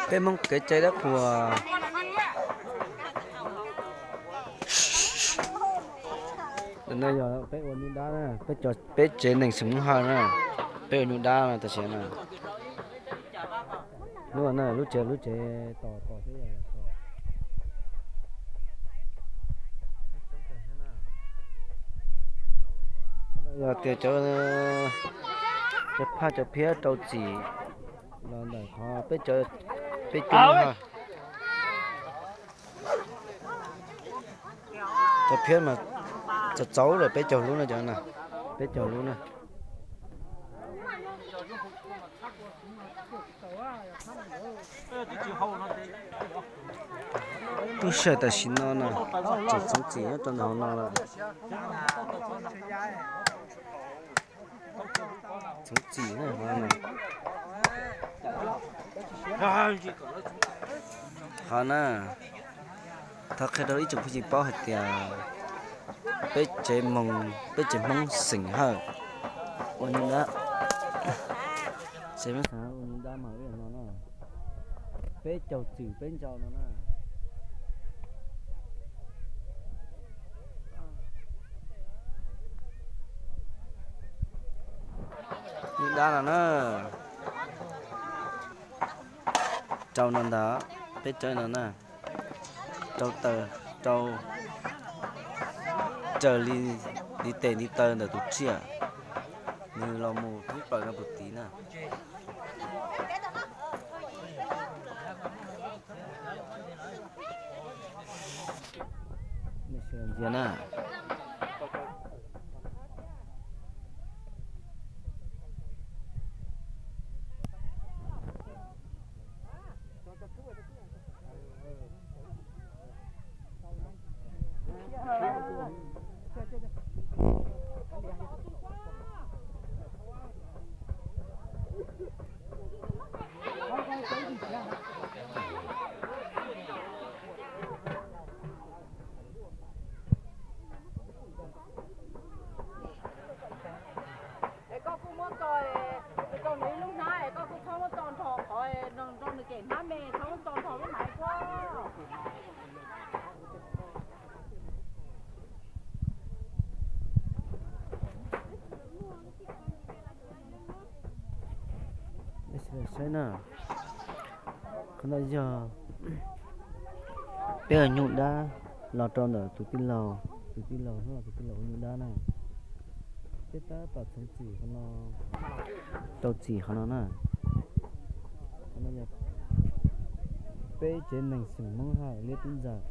Peb Hmoob kev cai dab qhuas. Ntawm no yog peb ua nyuj dab na, peb cov, peb tsev neeg xeem Hmoob Hawj na, peb ua nyuj dab no tam sim no. Lub no lub tsev, lub tsev tos tos xwb. Yog tias cov, cov phaj cov phiab rau txim los ntawm qhov peb cov, peb cov Hmoob Hawj. Cov phiab mas txaus txaus lawm peb caug lub na, cov no, peb caug lub na. Lub sij hawm tam sim no na, tseem txhoov txim nyob rau ntawm hauv no lawm. Txhoov txim na, hauv no. Qhov na, thov qhia rau ib tsoom phooj ywg paub hais tias peb tsev Hmoob, peb tsev Hmoob xeem Hawj ua nyuj dab, tsev Hmoob xeem Hawj ua nyuj dab mas ib yam no na, peb caug txim peb ntsau no na. Nyuj dab no na, rau no ntag, peb rau no na, rau taw, rau raws li ntiv tes ntiv taw ntawm tus tsiaj, nws los mus thoob plaws no tus tid na. Ntsia na. Es koj kuj muab tso, tso nws ib lub hnab es koj kuj txhob muab tso nrog qhov nrog nws kem hnab me, txhob muab tso nrog lub hnab kuab. Saib na, qhov no yog peb ua nyuj dab los rau ntawm tus tij laug, tus tij laug hnub no tus tij laug ua nyuj dab na. Peb tab tom txhoov txim qhov no, rau txim qhov no na. Qhov no yog peb tsev neeg xeem Hmoob hawm liab tub ntxawg.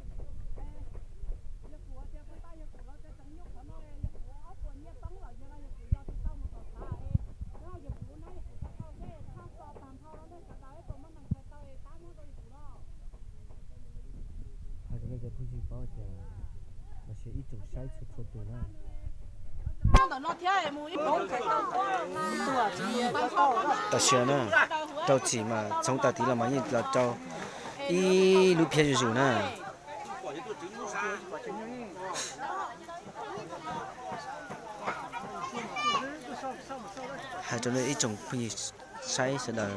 Hais rau nej cov phooj ywg paub tias los sis ib tsoom saib txhua txhua tus na. Tam sim na, rau txim mas txhoov tas tid los mas yeej los rau ib lub phiab zuj zus na. Hais rau nej ib tsoom phooj ywg saib sawv daws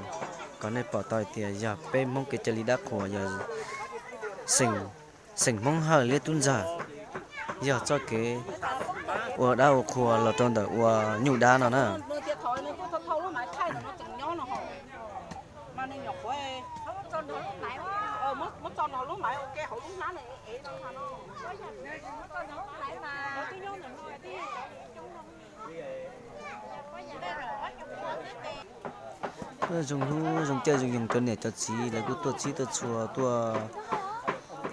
kom nej pom tau hais tias yog peb Hmoob kev cai li dab qhuas yog xeem, xeem Hmoob hawm liab tub ntxawg, yog txoj kev ua dab ua qhua los rau ntawm ua nyuj dab no na. Tuaj zoo hlub zoo caij zoo nyoog cov niam cov txiv lawv kuj tuaj txhib tuaj txhua tuaj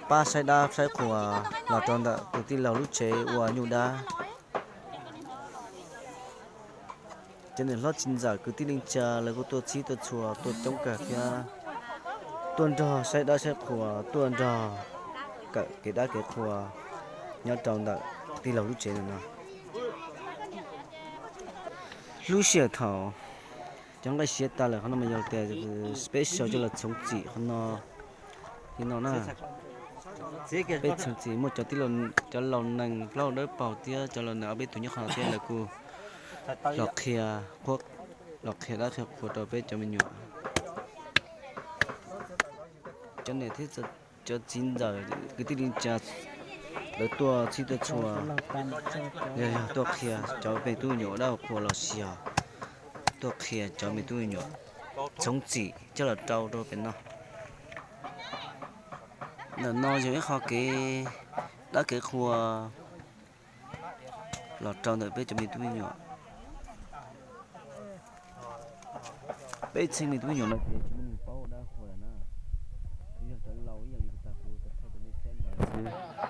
pab saib dab saib qhuas los rau ntawm tus tij laug lub tsev ua nyuj dab. Cov niam hlob txiv ntxawm kwv tij neej tsa lawv kuj tuaj txhib tuaj txhua tuaj coob kawg thiab, tuaj nrog saib dab saib qhuas, tuaj nrog kawm kev dab kev qhuas nyob rau ntawm tij laug lub tsev ntawm no. Lub sij hawm thaum cov nqaij siav tas lawm qhov no mas yog tias peb xav coj los txhoov txim qhov no li no na. Peb txhoov txim muaj cov tij, cov laus nees plaub hau dawb paug thiab cov laus nees ob peb tug nyob qhov no thiab lawv kuj los qhia qhuab, los qhia dab qhia qhuas rau peb cov me nyuam. Cov niam thiab cov txiv ntxawm kwv tij neej tsa, lawv tuaj txhij tuaj txhua, yog yog tuaj qhia cov me tub me nyuam dab qhuas los sis yog tuaj qhia cov me tub me nyuam txhoov txim coj los rau rau pem no. Ntawm no yog ib qho kev dab kev qhua los rau ntawm peb cov me tub me nyuam. Peb txheej me tub me nyuam no ces tsis muaj neeg paub dab qhuas lawm na, yog cov laus ib yam li kuv tag kuv thaij rau nej saib ntawd xwb.